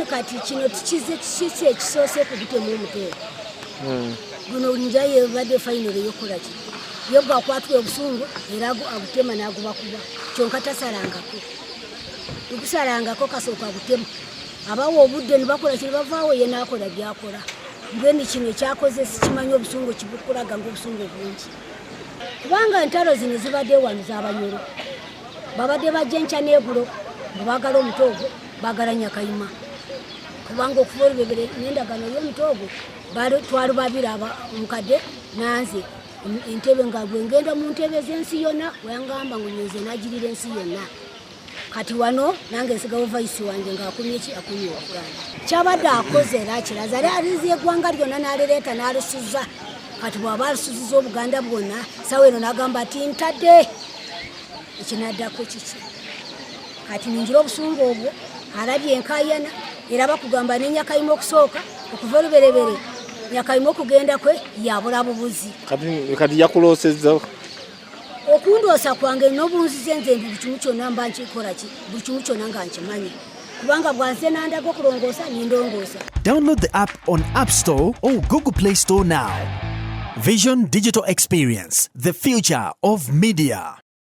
Mbwenu kati kino tukize kiki ekisoose kugutema omuteeko? Guno njaye ebadde fayinolo eyokukola ki? Ye gwakwatwa obusungu era agutema n'agubakuba, kyonka tasalangako, tugusalangako, kasooka agutema, abawa obudde ne bakola kino, bavaawo, ye n'akola byakola. Mbwenu kino ekyakoze sikimanyi, obusungu kibukulaga ngaobusungu bungi, kubanga entalo zino zibadde wano z'Abanyoro, babadde bajja enkya n'egulo nga baagala omuto ogwo, baagala Nyakayima, kubanga okuva olubebere n'endagaano y'omuto ogwo twali babiri, omukadde nanze. Entebe nga bwe ngenda mu ntebe z'ensi yonna, weyangamba ngu nze nagirira ensi yonna. Kati wano nange nsigawo vice wange ng'akumye ki? Akumye Obuganda. Kyabadde akoze era kiraza ali alizi eggwanga lyonna n'alireeta n'alisuza. Kati bw'aba alisuziza Obuganda bwonna, sawa eno n'agamba nti ntadde, ekinaddako kiki? Kati ningira obusungu obwo alabye enkayana, era bakugamba ne Nyakayima okusooka okuva oluberebere Nyakayima okugenda kwe yabula bubuzi. Kati yakuloosezza? Okundoosa kwange n'obunzize nze buli kimu kyonna mba nkikola ki, buli kimu kyonna nga nkimanyi, kubanga bwanze nandaga okulongoosa nindongoosa. Download the app on App Store or Google Play Store now. Vision Digital Experience, the future of media.